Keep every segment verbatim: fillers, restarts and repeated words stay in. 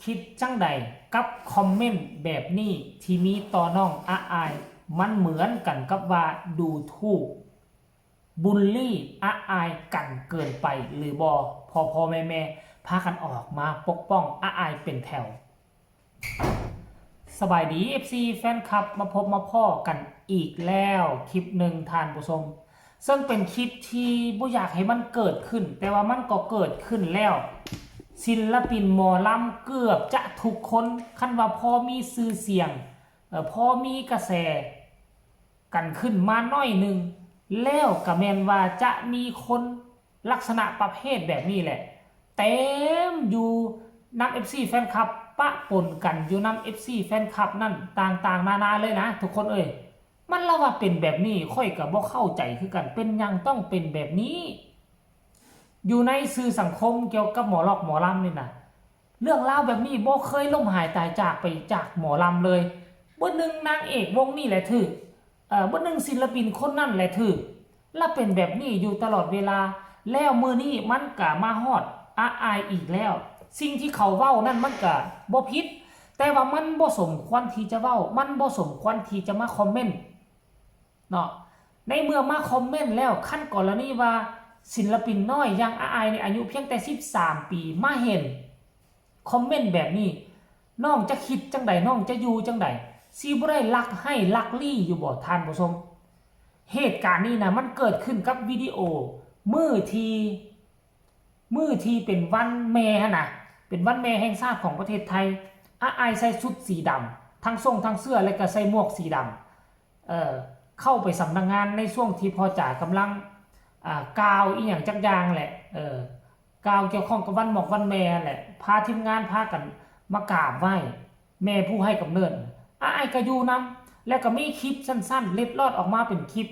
คิดจั่งใดกับคอมเมนต์แบบนี้ที่มีต่อน้องอาอาย มันเหมือนกันกับว่าดูถูก บูลลี่อาอายกันเกินไปหรือบ่ พ่อพ่อแม่แม่พากันออกมาปกป้องอาอายเป็นแถว สบายดี เอฟซี แฟนคลับ มาพบมาพ้อกันอีกแล้วคลิปหนึ่งท่านผู้ชม ซึ่งเป็นคลิปที่บ่อยากให้มันเกิดขึ้น แต่ว่ามันก็เกิดขึ้นแล้ว ศิลปินหมอลำเกือบจะทุกคน คันว่าพอมีชื่อเสียง เอ่อ พอมีกระแสกันขึ้นมาหน่อยหนึ่ง แล้วก็แม่นว่าจะมีคนลักษณะประเภทแบบนี้แหละ เต็มอยู่นำ เอฟซี แฟนคลับ ปะปนกันอยู่นำ เอฟซี แฟนคลับนั่นต่างๆนานาเลยนะทุกคนเอ้ย มันละว่าเป็นแบบนี้ ข้อยก็บ่เข้าใจคือกัน เป็นหยังต้องเป็นแบบนี้ อยู่ในสื่อสังคมเกี่ยวกับหมอลอกหมอลำนี่นะ เรื่องราวแบบนี้บ่เคยล้มหายตายจากไปจากหมอลำเลย บ่หนึ่งนางเอกวงนี่แหละถืก เอ่อ บ่หนึ่งศิลปินคนนั่นแหละถืก และเป็นแบบนี้อยู่ตลอดเวลา แล้วมื้อนี้มันก็มาฮอดอาอายอีกแล้ว สิ่งที่เขาเว้านั่นมันก็บ่ผิด แต่ว่ามันบ่สมควรที่จะเว้า มันบ่สมควรที่จะมาคอมเมนต์ เนาะ ในเมื่อมาคอมเมนต์แล้ว คันกรณีว่าศิลปินน้อยอย่างอาอายในอายุเพียงแต่สิบสามปี มาเห็นคอมเมนต์แบบนี้ น้องจะคิดจั่งใด น้องจะอยู่จั่งใด สิบ่ได้ลักไห้ลักลี่อยู่บ่ท่านผู้ชม เหตุการณ์นี้นะ มันเกิดขึ้นกับวิดีโอ มื้อที่ มื้อที่เป็นวันแม่หั้นนะ เป็นวันแม่แห่งชาติของประเทศไทย อาอายใส่ชุดสีดำ ทั้งทรงทั้งเสื้อ และก็ใส่หมวกสีดำ เอ่อ เข้าไปสำนักงานในช่วงที่พ่อจ๋ากำลัง อ่า กล่าวอีหยังจักอย่างแหละ เอ่อ กล่าวเกี่ยวข้องกับวันหมอกวันแม่แหละ พาทีมงานพากันมากราบไหว้แม่ผู้ให้กำเนิด อาอายก็อยู่นำ แล้วก็มีคลิปสั้นๆ เล็ดลอดออกมาเป็นคลิป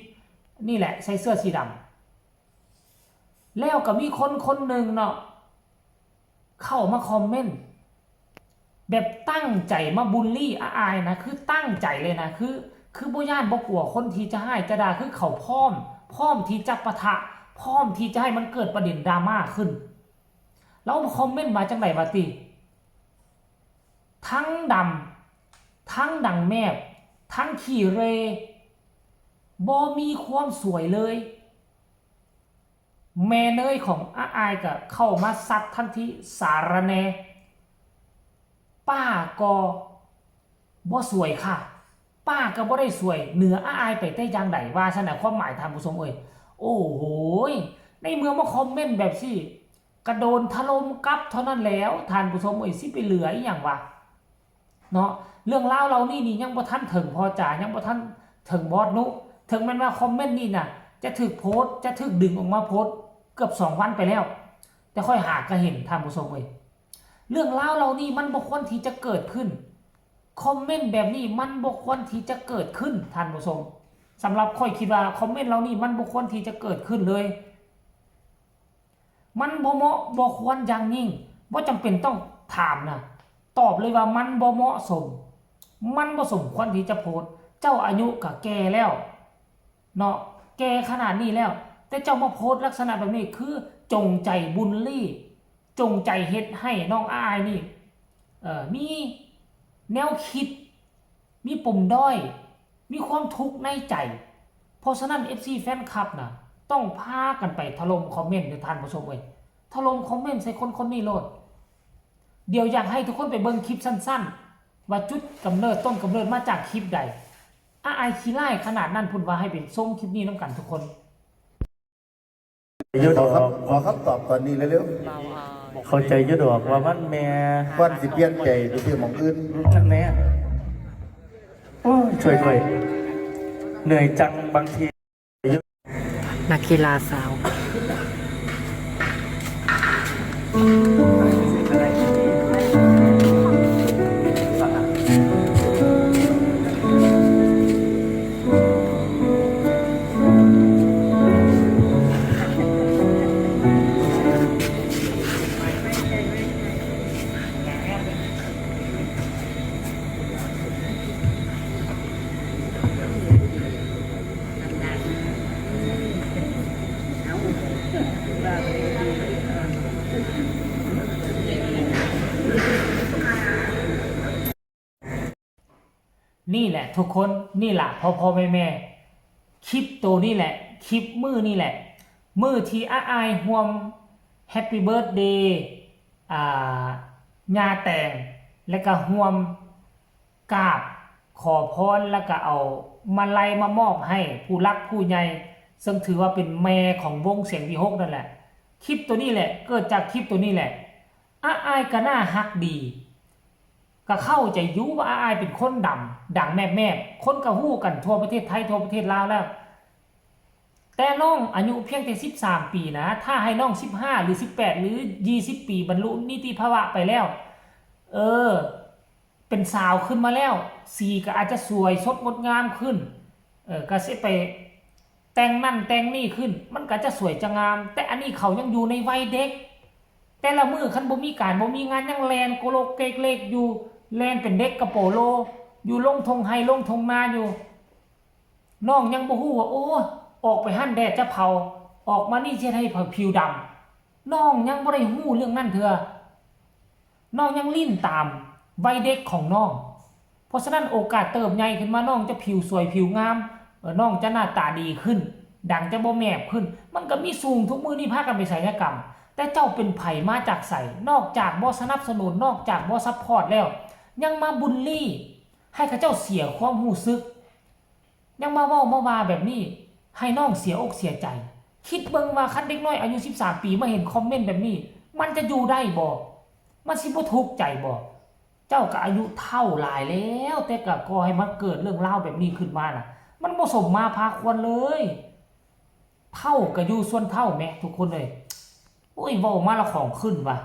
นี่แหละ ใส่เสื้อสีดำ แล้วก็มีคนคนหนึ่งเนาะ เข้ามาคอมเมนต์ แบบตั้งใจมาบูลลี่อาอายนะ คือตั้งใจเลยนะ คือ คือบ่ย้านบ่กลัวคนที่จะฮ้ายจะด่า คือเขาพร้อม พร้อมที่จะปะทะ พร้อมที่จะให้มันเกิดประเด็นดราม่าขึ้น แล้วมาคอมเมนต์มาจั่งใดวะติ ทั้งดำ ทั้งดังแมบ ทั้งขี้เหร่ บ่มีความสวยเลย แม่เนยของอาอายก็เข้ามาซัดทันที สารแหน่ ป้าก็บ่สวยค่ะ ป้าก็บ่ได้สวยเหนืออาอายไปแต่อย่างใด ว่าซั่นน่ะ ความหมายท่านผู้ชมเอ้ย โอ้โหย ในเมื่อมาคอมเมนต์แบบซี่ กระโดนถล่มกลับเท่านั้นแล้ว ท่านผู้ชมเอ้ย สิไปเหลืออีหยังวะ เนาะ เรื่องราวเหล่านี้นี่ยังบ่ทันถึงพ่อจ๋า ยังบ่ทันถึงบอสนุ ถึงแม้นว่าคอมเมนต์นี่น่ะ จะถูกโพสต์ จะถูกดึงออกมาโพสต์เกือบสองวันไปแล้ว แต่ข้อยหากะเห็น ท่านผู้ชมเอ้ย เรื่องราวเหล่านี้มันบ่ควรที่จะเกิดขึ้น คอมเมนต์แบบนี้มันบ่ควรที่จะเกิดขึ้น ท่านผู้ชม สำหรับข้อยคิดว่าคอมเมนต์เหล่านี้มันบ่ควรที่จะเกิดขึ้นเลย มันบ่เหมาะบ่ควรอย่างยิ่ง บ่จำเป็นต้องถามนะ ตอบเลยว่ามันบ่เหมาะสม มันบ่สมควรที่จะโพสต์ เจ้าอายุก็แก่แล้ว เนาะ แก่ขนาดนี้แล้ว แต่เจ้ามาโพสต์ลักษณะแบบนี้ คือจงใจบูลลี่ จงใจเฮ็ดให้น้องอาอายนี่ เอ่อ มีแนวคิด มีปมด้อย มีความทุกข์ในใจ เพราะฉะนั้น เอฟซี แฟนคลับน่ะ ต้องพากันไปถล่มคอมเมนต์เด้อท่านผู้ชมเอ้ย ถล่มคอมเมนต์ใส่คนคนนี้โลด เดี๋ยวอยากให้ทุกคนไปเบิ่งคลิปสั้นๆ ว่าจุดกำเนิด ต้นกำเนิดมาจากคลิปใด อาอายขี้ร้ายขนาดนั้นพุ้น ว่าให้ไปชมคลิปนี้นำกันทุกคน อยู่ดอก ขอคำ ขอคำตอบตอนนี้เร็ว เข้าใจอยู่ดอกว่ามันแม่ ก่อนสิเปลี่ยนใจไปซื้อหม่องอื่น แม่ โอ้ย ช่วยด้วย เหนื่อยจังบางที นักกีฬาสาว นี่แหละทุกคน นี่แหละพ่อพ่อแม่แม่ คลิปโตนี่แหละ คลิปมื้อนี่แหละ มื้อที่อ้ายๆร่วม Happy Birthday อ่า ย่าแตง และก็ร่วมกราบขอพร แล้วก็เอามาลัยมามอบให้ผู้หลักผู้ใหญ่ ซึ่งถือว่าเป็นแม่ของวงเสียงวีหกนั่นแหละ คลิปโตนี้แหละ เกิดจากคลิปโตนี้แหละ อ้ายๆก็น่าฮักดี ก็เข้าใจอยู่ว่าอ้ายๆเป็นคนดัง ดังแมบๆ คนก็ฮู้กันทั่วประเทศไทย ทั่วประเทศลาวแล้ว แต่น้องอายุเพียงแต่สิบสามปีนะ ถ้าให้น้องสิบห้าหรือสิบแปดหรือยี่สิบปี บรรลุนิติภาวะไปแล้ว เออ เป็นสาวขึ้นมาแล้ว สีก็อาจจะสวยสดงดงามขึ้น เออ ก็สิไปแต่งนั่นแต่งนี่ขึ้น มันก็จะสวยจะงาม แต่อันนี้เขายังอยู่ในวัยเด็ก แต่ละมื้อคันบ่มีการบ่มีงานยังแล่นโกโลกเกกเลกอยู่ แล่นเป็นเด็กกะโปโล อยู่ลงทงไฮ่ลงทงนาอยู่ น้องยังบ่ฮู้ว่า โอ้ ออกไปหั่นแดดจะเผา ออกมานี่สิเฮ็ดให้ผิวดำ น้องยังบ่ได้ฮู้เรื่องนั้นเทื่อ น้องยังลิ้นตามวัยเด็กของน้อง เพราะฉะนั้นโอกาสเติบใหญ่ขึ้นมาน้องจะผิวสวยผิวงาม เออ น้องจะหน้าตาดีขึ้น ดังจะบ่แมบขึ้น มันก็มีสูง ทุกมื้อนี้พากันไปศัลยกรรม แต่เจ้าเป็นไผมาจากไส นอกจากบ่สนับสนุน นอกจากบ่ซัพพอร์ตแล้ว ยังมาบูลลี่ ให้เขาเจ้าเสียความรู้สึก ยังมาเว้ามาว่าแบบนี้ ให้น้องเสียอกเสียใจ คิดเบิ่งว่าคันเด็กน้อยอายุสิบสามปีมาเห็นคอมเมนต์แบบนี้ มันจะอยู่ได้บ่ มันสิบ่ทุกข์ใจบ่ เจ้าก็อายุเฒ่าหลายแล้ว แต่ก็ก่อให้มันเกิดเรื่องราวแบบนี้ขึ้นมาน่ะ มันบ่สมมาพาควรเลย เฒ่าก็อยู่ส่วนเฒ่าแหมทุกคนเอ้ย โอ้ย เว้ามาละของขึ้นว่ะ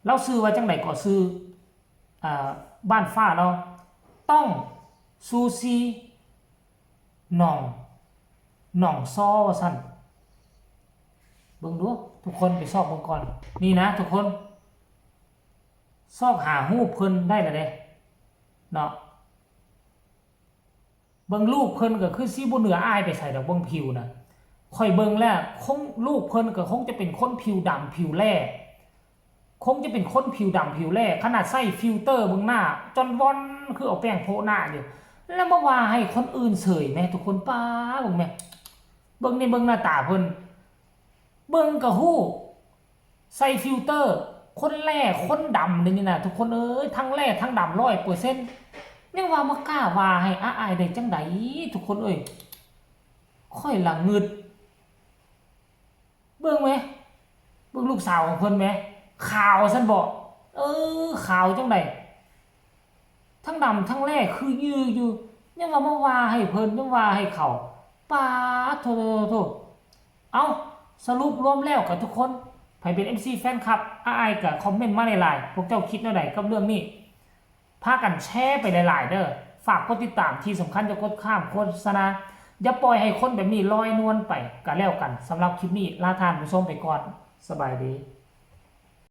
ลาวชื่อว่าจั่งใด๋ก็ ชื่อ อ่า บ้านฟ้าเนาะ ต้อง ซูซี หน่อง หน่องซอ ว่าซั่น เบิ่งดู ทุกคนไปซอกเบิ่งก่อน นี่นะทุกคน ซอกหารูปเพิ่นได้แล้วเด้ เนาะ เบิ่งรูปเพิ่นก็คือสิบ่เหนืออ้ายไปไสดอก เบิ่งผิวนะ ข้อยเบิ่งแล้ว คง รูปเพิ่นก็คงจะเป็นคนผิวดำผิวแร่ คงจะเป็นคนผิวดำผิวแร่ ขนาดใส่ฟิลเตอร์เบิ่งหน้า จนว่อนคือเอาแป้งโปะหน้าอยู่ แล้วมาว่าให้คนอื่นเสยแหม ทุกคน ป๊า เบิ่งแหม เบิ่งนี่ เบิ่งหน้าตาเพิ่น เบิ่งก็ฮู้ ใส่ฟิลเตอร์ คนแร่คนดำนี่นะ ทุกคนเอ้ย ทั้งแร่ทั้งดำร้อยเปอร์เซ็นต์ ยังว่ามากล้าว่าให้อ้ายได้จั่งใด๋ ทุกคนเอ้ย ข้อยละงึด เบิ่งแหม เบิ่งลูกสาวของเพิ่นแหม ขาวซั่นบ่ เออ ขาวจั่งใด๋ ทั้งดำทั้งแร่คือยืออยู่ ยังว่ามาว่าให้เพิ่น ยังว่าให้เขา ป๊าดโธ่โธ่โธ่ เอ้า สรุปรวมแล้วก็ทุกคน ไผเป็น เอฟซี แฟนคลับ อ้ายๆก็คอมเมนต์มาหลายๆ พวกเจ้าคิดแนวใดกับเรื่องนี้ พากันแชร์ไปหลายๆ เด้อ ฝากกดติดตาม ที่สำคัญอย่ากดข้ามโฆษณา อย่าปล่อยให้คนแบบนี้ลอยนวลไปก็แล้วกัน สำหรับคลิปนี้ลาท่านผู้ชมไปก่อน สบายดี